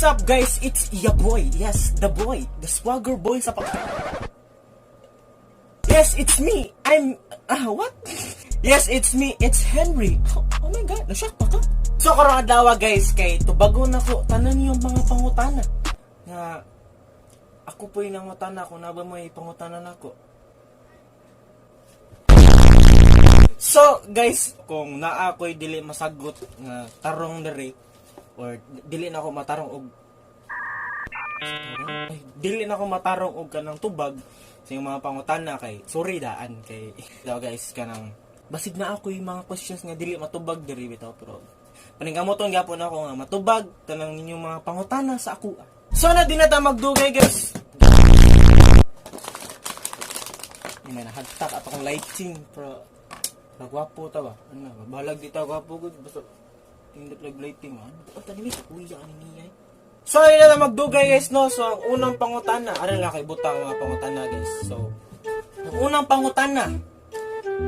What's up, guys? It's ya boy. Yes, the boy. The swagger boy sa pa. Yes, it's me. I'm... Ah, what? Yes, it's me. It's Henry. Oh my God, na-shock pa ka? So, karong adlaw, guys, kay tubagon nako tanan yung mga pangutana. Nga, ako po yung nangutana kung naa ba moy pangutana nako. So, guys, kung naa ko'y dili masagot nga tarong diri or dili na ako matarong og ay, dili na ako matarong og kanang tubag sa inyong mga pangutana kay sorry daan kay daw, guys, kanang basig naa koy mga questions nga dili matubag diri bitaw, pero paningkamoton gyapon ako nga matubag tanang ninyong mga pangutana sa ako. So na di na ta magdugay, guys. May nahagtak at akong lighting pero nagwapo ta ba? Ano, balag di ta gwapo gud, basta tindot lag lighting man. Oh, tani mi kuya ani niya, eh. So ayun na magdugay, guys, no. So ang unang pangutana, aron lang kay butang ang mga pangutana, guys. So ang unang pangutana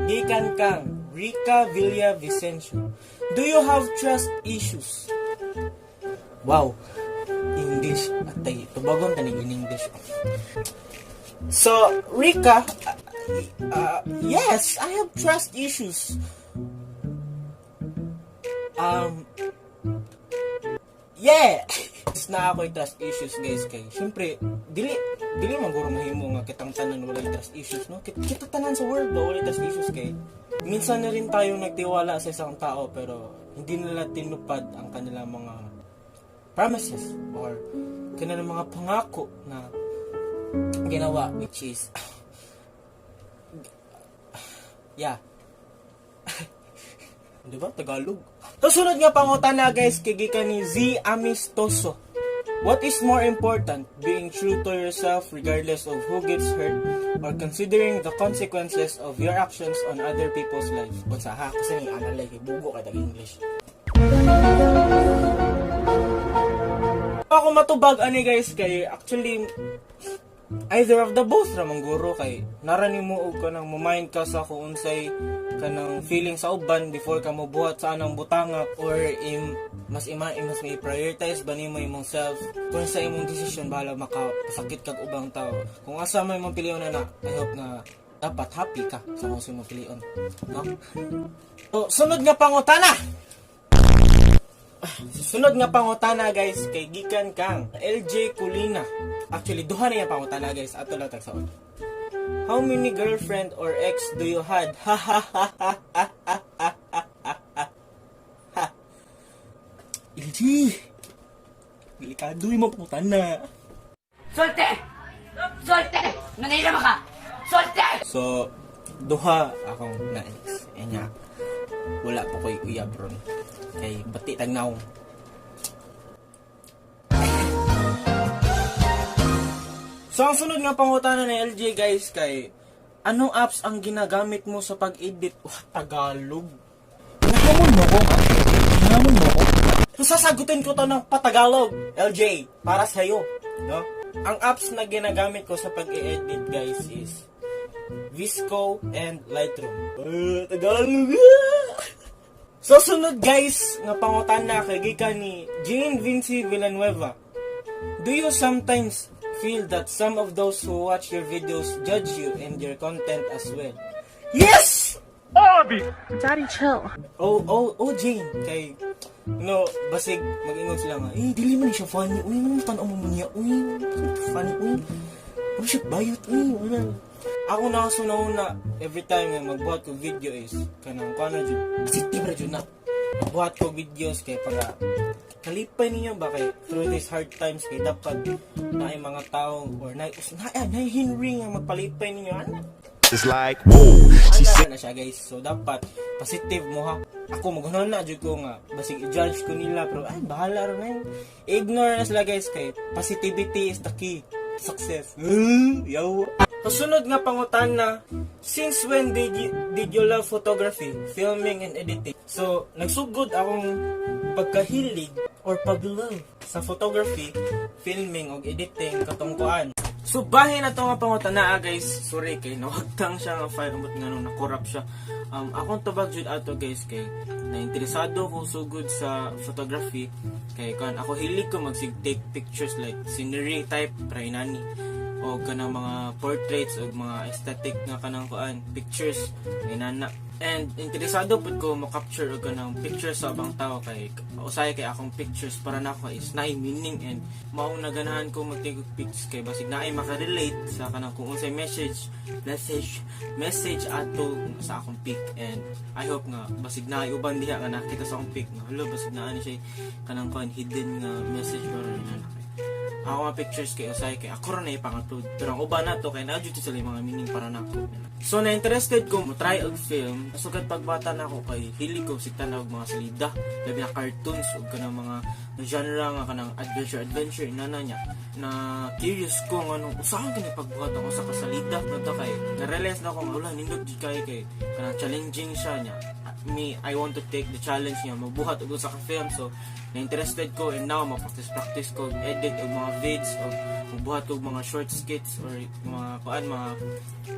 gikan kang Rica Villa Vicencio. Do you have trust issues? Wow. English atay tubagon tanig in English. So, Rika, yes, I have trust issues. Yeah! Naa ako'y trust issues, guys, kay syempre, dili man guro mahimo nga kitang tanan walay trust issues, no? Kita tanan sa world ba walay trust issues kay minsan na rin tayo nagtiwala sa isang tao pero hindi nila tinupad ang kanilang mga promises or kanilang mga pangako na ginawa, which is, yeah. Di ba? Tagalog. So, sunod nga pangutana, guys, kay gikan ni Z Amistoso. What is more important, being true to yourself regardless of who gets hurt or considering the consequences of your actions on other people's lives? Unsa ha? Kasi ni analay kay bugo kay tag English. Ako matubag ani, guys, kay actually either of the both ra man guro kay nara nimo og kanang mo-mind ka sa kung unsay kanang feeling sa uban before ka mobuhat sa anang butanga or im, mas ima mas may prioritize ba nimo imong self kung sa imong desisyon bahala makapasakit kag ubang tao. Kung asa man imong pilion na, I hope nga dapat happy ka sa kung sa imong pilion, no? So sunod nga pangutana. Sunod nga pangutana, guys, kay gikan kang LJ Colina. Actually, duha na yung pangutana, guys. Ato lang tagsaon. How many girlfriend or ex do you had? Ha ha ha ha ha ha ha ha ha ha. LJ! Delikado yung mga pangutana. Solte! Solte! Nanirama ka! Solte! So, duha akong na-ex. Enya, wala pa ko'y uyab ron. Kay bati tagnaw. So, ang sunod nga pangutana ni LJ, guys, kay anong apps ang ginagamit mo sa pag-edit? Oh, Tagalog. Nahamon mo ko, ha? Nahamon mo ko? So, sasagutin ko to ng patagalog, LJ, para sa'yo. No? Ang apps na ginagamit ko sa pag-edit, guys, is Visco and Lightroom. Tagalog. So, sunod, guys, nga pangutana kay gikan ni Jane Vinci Villanueva. Do you sometimes feel that some of those who watch your videos judge you and your content as well? Yes! Daddy, chill. Oh, Jane, kay, no, basig, mag-ingon sila nga, "Eh, dili man siya funny, uy, ano tanaw mo niya, uy, funny, uy, ano siya bayot, uy, wala." Ako na na every time nga magbuhat ko video is, kanang, kuano jud, positive ra jud na. Magbuhat ko videos kay para kalipay ninyo ba kay through these hard times kay dapat na ay mga tao or na Henry nga magpalipay ninyo ana. It's like, whoa. She said, Ana na siya, guys. So dapat positive mo ha. Ako magunon na jud ko nga basig i-judge ko nila pero ay bahala ra na. Ignore na sila, guys, kay positivity is the key to success. Yaw. Sunod nga pangutana, since when did you love photography, filming and editing? So, nagsugod akong pagkahilig or pag-love sa photography, filming ug editing katong kuan. So bahin na to nga pangutana, guys. Sorry kay nawagtang siya nga file amot nga nung na-corrupt siya. Akong tubag jud ato, guys, kay na interesado ko sugod sa photography kay kan ako hilig ko magsig take pictures, like scenery type pra inani o kanang mga portraits o mga aesthetic nga kanang kuan pictures inana, and interesado pud ko mo capture og kanang pictures sa ubang tao kay usahay kay akong pictures para nako is naay meaning, and maong naganahan ko mag-take og pictures kay basig naay makarelate sa kanang kung unsay message message message ato sa akong pic. And I hope nga basig naay uban diha nga nakita sa akong pic nga hala, basig naa ni siya kanang kuan hidden nga message para inana. Ako nga pictures kay usahay kay ako ra na ipang-upload, pero ang uban na to kay naa jud sila yung mga meaning para nako. So na interested ko mo try og film sugad pagbata na ako kay hilig ko sig tan-aw og mga salida, labi na cartoons ug kanang mga genre nga kanang adventure adventure inana niya. Na curious ko nga nung usahan kani pagbuhat ako sa kasalida na to kay na-realize na ako nga wala, nindot jud kay kay kanang challenging siya niya. Me, I want to take the challenge niya mabuhat og usa ka film. So na interested ko, and now ma-practice practice ko edit og mga vids o mabuhat og mga short skits or mga kuan, mga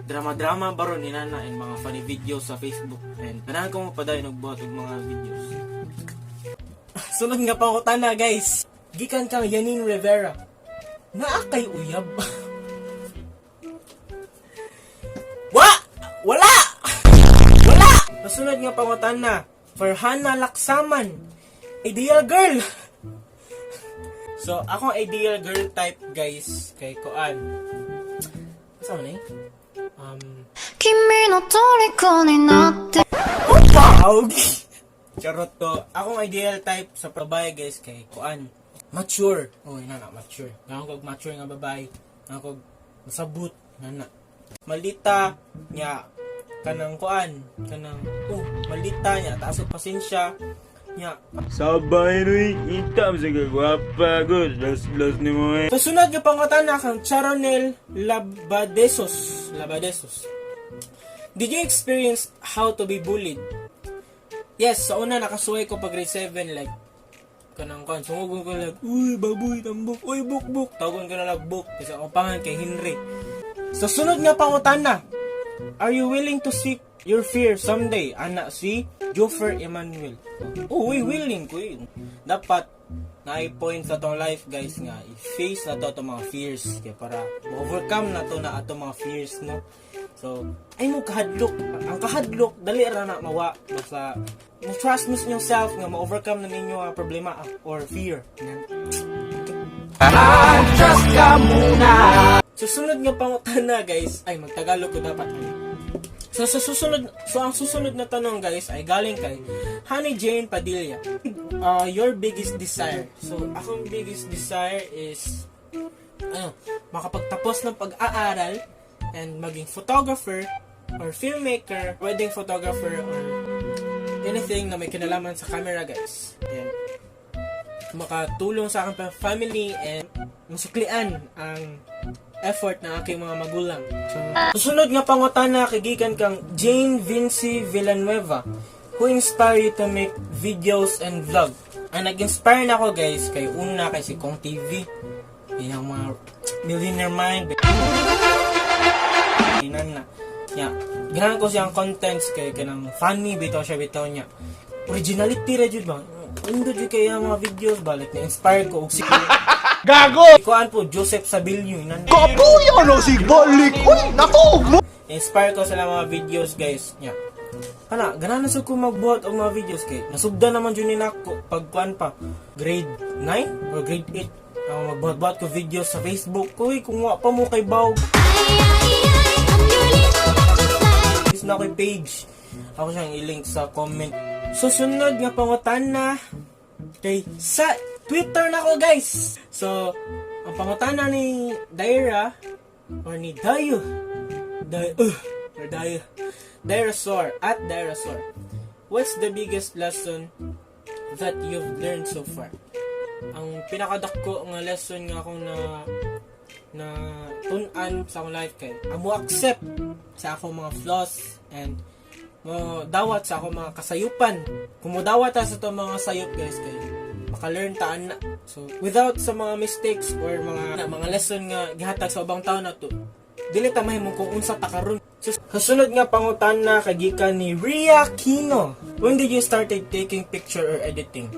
drama drama baron inana, and mga funny videos sa Facebook, and ganahan ko mapadayon og buhat og mga videos. Sunod nga pangutana, guys, gikan kang Yanin Rivera: Naa kay uyab? Wa! Wala! Wala! Masunod nga pangutana, Farhana Laksaman: Ideal girl? So, akong ideal girl type, guys, kay kuan. Asa man eh? 君の虜になって Wow! Charot to. Akong ideal type sa babae, guys, kay kuan. Mature. Oh, ina na, mature. Ganahan kog mature nga babae. Ganahan kog masabot na na. Malita nya kanang kuan, kanang oh, malita niya, taas og pasensya nya. Sabay nuy, ita mo sa kagwapa ko. Las las ni mo eh. Sa sunod nga pangutana kang Charonel Labadesos. Labadesos: Did you experience how to be bullied? Yes, sa una nakasuway ko pag grade 7, like kanang kan sungugon ko like, "Uy, baboy, tambok, uy, buk buk." Tawagon ko na lang buk kasi ako pangan kay Henry. Sa sunod nga pangutana, are you willing to seek your fear someday? Ana si Jofer Emmanuel. Oh, uy, willing ko yun. Dapat na point sa atong life, guys, nga i-face na to atong mga fears kay para ma-overcome na to na atong mga fears, no? So ay mo kahadlok, ang kahadlok dali ra na mawa basta mo trust mo sa inyong self nga ma-overcome na ninyo ang problema or fear. Yan. Trust ka muna. Susunod nga pangutana, guys, ay magtagalog ko dapat ano. So sa susunod, so ang susunod na tanong, guys, ay galing kay Honey Jane Padilla. Your biggest desire? So akong biggest desire is ano, makapagtapos ng pag-aaral and maging photographer or filmmaker, wedding photographer or anything na may kinalaman sa camera, guys. And makatulong sa aking family and masuklian ang effort ng aking mga magulang. So, susunod nga pangutana kay gikan kang Jane Vinci Villanueva. Who inspire you to make videos and vlog? Ang nag-inspire na ako, guys, kay una kay si Kong TV. Yung mga Millionaire Mind. Inan na. Ya, ganahan ko siyang contents kay kanang funny bitaw siya bitaw niya. Originality ra jud ba? Indo jud kay ang mga videos ba, like na-inspire ko og si Gago! Kuan po Joseph Sabilio inan. Kapuya no si balik! Uy, nako! Inspire ko sila mga videos, guys, nya. Kana ganahan na sad ko magbuhat og mga videos kay nasugdan naman jud ni nako pag kuan pa, grade 9 or grade 8 ako magbuhat-buhat ko videos sa Facebook ko. Uy, kung wa pa mo kay baw is na ako'y page. Ako siyang i-link sa comment. Susunod nga pangutana kay sa Twitter na ko, guys. So, ang pangutana ni Daira or ni Dayo Dayo or Dayo Dinosaur @Dinosaur: What's the biggest lesson that you've learned so far? Ang pinakadako nga lesson nga akong na na tun-an sa akong life kay ang mo accept sa akong mga flaws and mo dawat sa akong mga kasayupan. Kung mo dawat ta sa itong mga sayop, guys, kay maka-learn ta ana. So without sa mga mistakes or mga lesson nga gihatag sa ubang tao nato, dili ta mahimo kung unsa ta karon. So, kasunod nga pangutana kay gikan ni Ria Kino. When did you started taking picture or editing?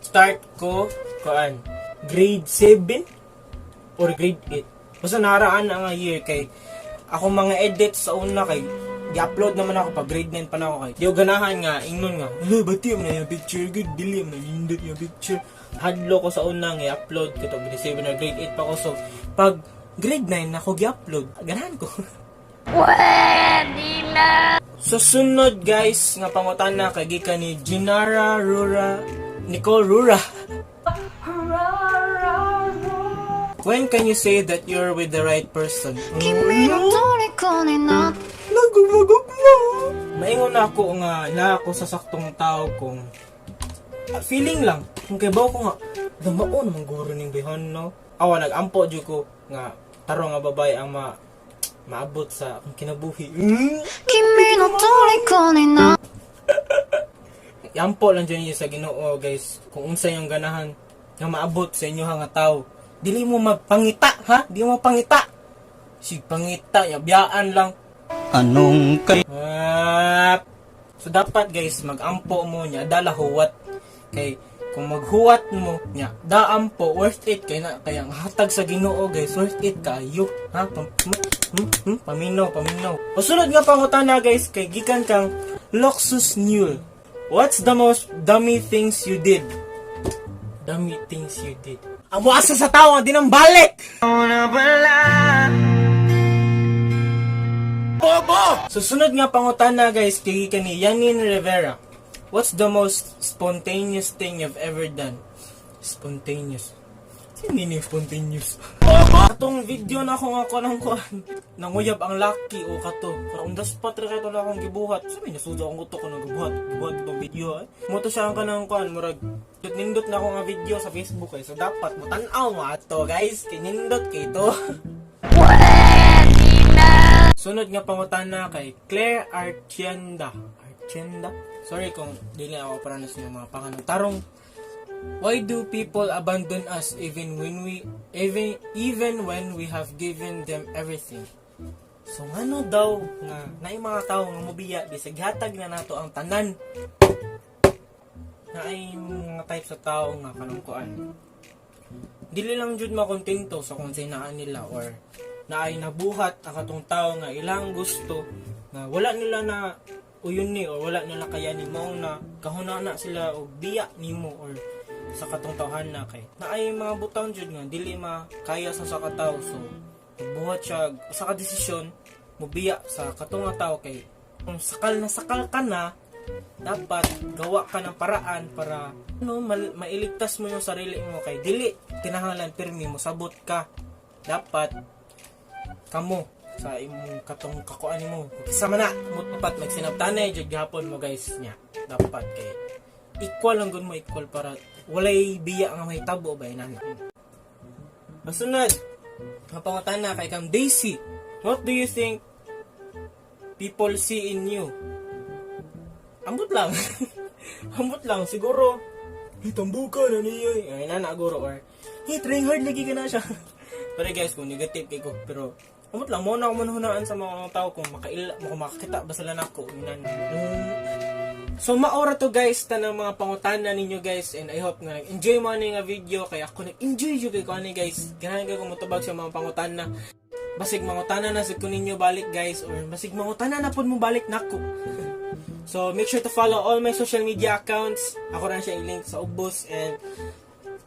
Start ko kuan, grade 7 or grade 8. Basta naaraan na nga year kay ako mga edits sa una kay gi-upload naman ako pag grade 9 pa na ako kay di ko ganahan nga ingnon nga, "Hala, bati man na yung picture, good, dili man nindot yung picture." Hadlo ko sa una nga i-upload ko to grade 7 or grade 8 pa ko. So pag grade 9 ako gi-upload, ganahan ko. Pwede na! So sunod, guys, nga pangutana kay gikan ni Ginara Rura Nicole Rura. When can you say that you're with the right person? 君の虜になって Nagumagugma. Maingon na ako nga na ako sa saktong tao kung feeling lang kung kay ko nga damao naman guro ning bihon, no. Awa nagampo jud ko nga tarong nga babae ang maabot sa akong kinabuhi. 君の虜にな Yampo lang dyan sa Ginoo, guys, kung unsa yung ganahan nga maabot sa inyo nga tao. Dili mo magpangita, ha? Di mo pangita. Sig pangita, yabiyaan lang. Anong kay Ah, so dapat, guys, magampo mo niya dala huwat kay kung maghuwat mo niya daampo, worth it kay na kay ang hatag sa Ginoo, guys, worth it kayo, ha. Paminaw, paminaw. O sunod nga pangutana, guys, kay gikan kang Luxus Newell. What's the most dummy things you did? Dummy things you did? Ang muasa sa tao ang dinambalik. Susunod nga pangutana, guys, kay kani Yanin Rivera. What's the most spontaneous thing you've ever done? Spontaneous. Sino yung spontaneous? Katong video na ako nga ko ng kuan. Nanguyab ang laki o kato. Kung on the spot ra kato na akong gibuhat. Sabi niya sudo ang utok ko nang gibuhat. Gibuhat itong video ay. Mo to siya ang kanang kuan, murag nindot na ako nga video sa Facebook eh. So dapat mo tan-aw mo ato, guys. Kay nindot kay to. Sunod nga pangutana kay Claire Archienda. Archienda? Sorry kung dili ako pronounce ng mga pangalan. Tarong, why do people abandon us even when we have given them everything? So ngano daw nga naay mga tao nga mobiya bisag hatag na nato ang tanan? Naay mga type sa tao nga kanang kuan, dili lang jud makontento sa kung naa nila or naay nabuhat ang katong tao nga ilang gusto nga wala nila na uyon ni or wala nila kayani, mao na kahuna na sila og biya nimo or sa katong tawhan na kay naay mga butang jud nga dili makaya sa katawo. So buhat siya sa ka desisyon mobiya sa katong nga tao kay kung sakal na sakal ka na, dapat gawa ka ng paraan para ano, mailigtas mo yung sarili mo kay dili tinangalan pirmi mo sabot ka. Dapat kamo sa imong katong kakuan nimo kasama na mo, dapat magsinabtanay jud gihapon mo, guys, nya dapat kay equal lang gud mo, equal para walay biya nga mahitabo ba inana. Masunod ang pangutana kay Kang Daisy. What do you think people see in you? Ambot lang, ambot lang siguro. "Hey, tambuka na niyo." Ay nana guro or, "Hey, trying hard lagi ka na siya." Pero guys, kung negative kay ko, pero ambot lang mo na ako manahunaan sa mga tao kung makaila kung makakita ba sila nako inan. So maora to, guys, tanang mga pangutana ninyo, guys, and I hope nga nag-enjoy mo ani nga video kay ako nag-enjoy jud kay ko ani, guys. Ganahan kay ko motubag sa mga pangutana. Basig mangutana na sad ko ninyo balik, guys, or basig mangutana na pud mo balik nako. So make sure to follow all my social media accounts. Ako rin siya i-link sa ubos and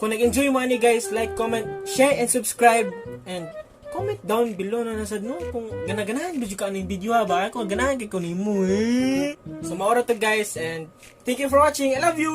kung nag-enjoy mo ani, guys, like, comment, share and subscribe and comment down below na nasad no kung ganaganahan ba jud ka aning video, ha ba kung ganahan kay ko nimo eh. So maora to, guys, and thank you for watching. I love you.